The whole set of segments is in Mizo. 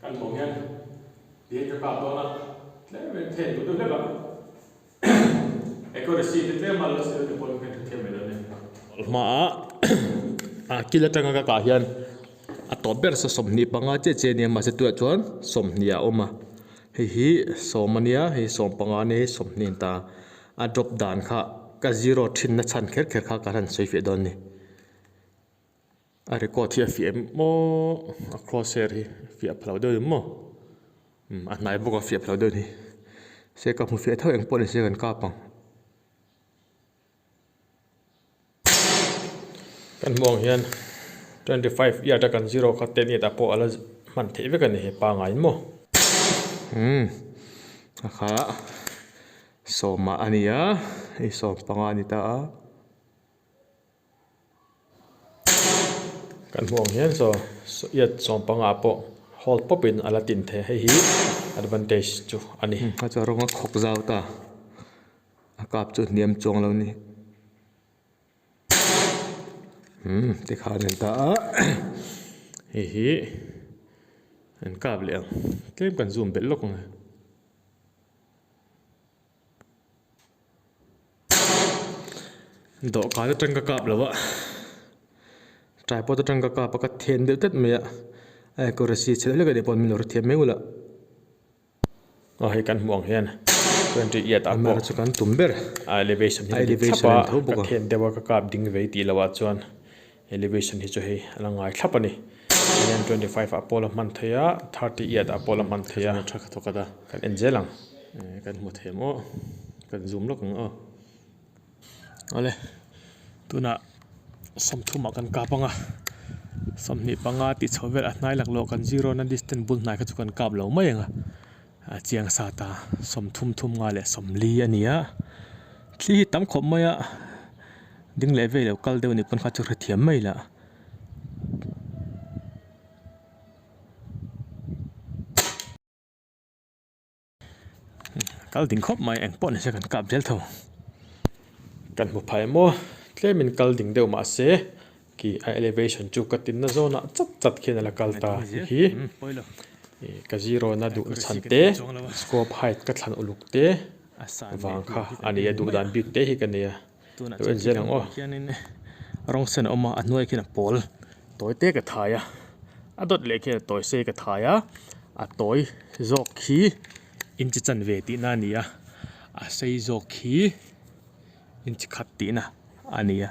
Kan bawng hian dian ka kap dawn a, tlem in then duh deuh hlek a, accuracy te tlem a la sir te pawhin kan hrethiam mai dawn a ni. Hmaah a kil atanga ka kah hian a tawp ber sa 25 chiah chiah a nia mahse tunah chuan 20 a awm a, hei hi sawm a nia hei 15 a nia hei 20 a ni ta a drop dan kha ka zero thin na chhan kher kher kha ka han sawi fiah dawn a ni. A record hi a fiah em maw a cross hair hi fiah phalo deuh em maw umm a hnai bawk a fiah phalo deuh a ni se ka hmu fiah tho eng pawh ni se kan kap ang kan hmuh ang hian 25 yard a kan zero kha ten yard ah pawh a la hman theih vek a ni he pangai in maw umm a kha sawmah a ni a hei 15 a ni ta a. Kan hmuh ang hian saw iat 15 ah pawh hold pawp in a la tin thei a hei hi advantage chu a ni. A chuan rawng a khawk zau ta a kap chu hniam chuang lo ni umm tikhan an ta a hei hi an kap leh ang tlem kan zoom belh lawk ang e. Dawhkan atang ka kap lo a tripod atang ka kap a ka then deuh tlat mai a a accuracy chhe hlek anih pawh min lo hrethiam mai ula aw hei kan hmuh ang hian 20 yard ah pawh chu kan tum ber a elevation hi a dik thlap a ka then deuh a ka kap ding vei tih loh ah chuan elevation hi chu hei a la ngai thlap a ni tihian 25 ah pawh la hman theih a 30 yard ah pawh la hman theih a kan en zel ang kan hmu thei maw kan zoom lawk ang aw. Awle tunah 30 ah kan kap ang a 25 tih chho vel a hnai laklawh kan zero na distance bul hnai kha chu kan kap lo mai ang a a chiang sa ta 30 thum nga leh 40 a ni a thli hi tam khawp mai a ding leh vei lo kal deuh anih pawn kha chu hrethiam mai lah. Kal ding khawp mai eng pawh ni se kan kap zel tho kan hmu phai maw tlemin kal ding deuh mah se khi a elevation chu ka tinna zawnah chat chat khian a la kal ta hi ka zero na duhna chhan te scope height ka thlan uluk te vang kha a ni a duh dan bik te hi ka nei a lo en zel ang aw rawng sen a awm a a hnuai khian a pawl tawi te ka thai a a dawt leh khian a tawi sei ka thai a a tawi zawk khi inchi chanve tihna a ni a a sei zawk khi inchi khat tihna a ni a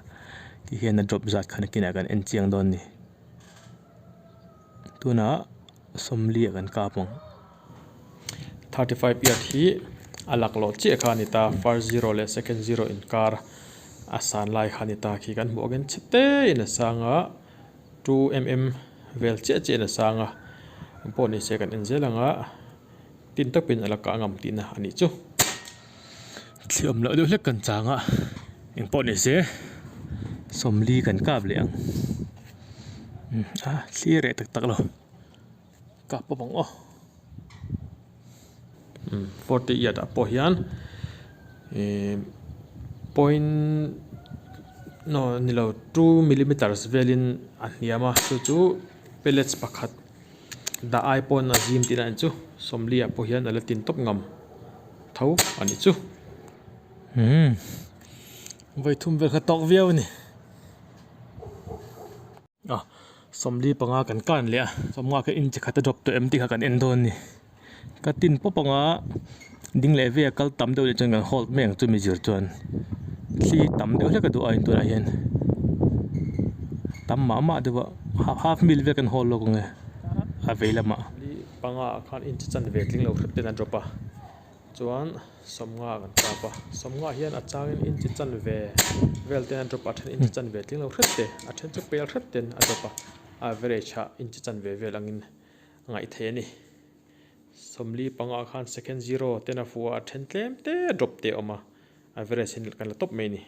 ti hian a drop zat khan a kinah kan en chiang dawn a ni tunah 40 ah kan kap ang 35 yard hi a laklawh chiah kha a ni ta first zero leh second zero inkar a san lai kha a ni ta khi kan hmuh angin chhe te in a sang a 2mm vel chiah chiah in a sang a eng pawh ni se kan en zel ang a tin tawpin a la kah ngam tihna a nih chu thli awm loh deuh hlek kan chang a eng pawh ni se 40 kan kap leh ang a thli reh tak tak lo. Kap pawp ang aw 40 yard ah pawh hian ihh point no ni lo 2 millimeters velin a hniam a chu chu pellets pakhat dah ai pawn a zim tihna a ni chu 40 ah pawh hian a la tin tawp ngam tho a ni chu umm vawi thum vel kha tawk viau a ni. A 45 kan kan leh a 50 kha inch khat a drop tawh em tih kha kan en dawn a ni ka tin pawp ang a ding leh vel a kal tam deuh leh chuan kan hold mai ang chumi zir chuan thli tam deuh hlek a duh a intunah hian tam mah mah deuh a half mil vel kan hold lawk ang e a vei lamah. Panga ah khan inch chanve tling lo hrep ten a drop a. Chuan 50 kan kap a, 50 hian a changin inchi chanve vel ten a drop a, a then inchi chanve tling lo hret te, a then chu pel hret ten a drop a, a average ah inchi chanve vel angin a ngaih theih a ni. 45 khan second zero ten a fuh a, a then tlem te a drop te a awm a, average in kan la tawp mai a ni.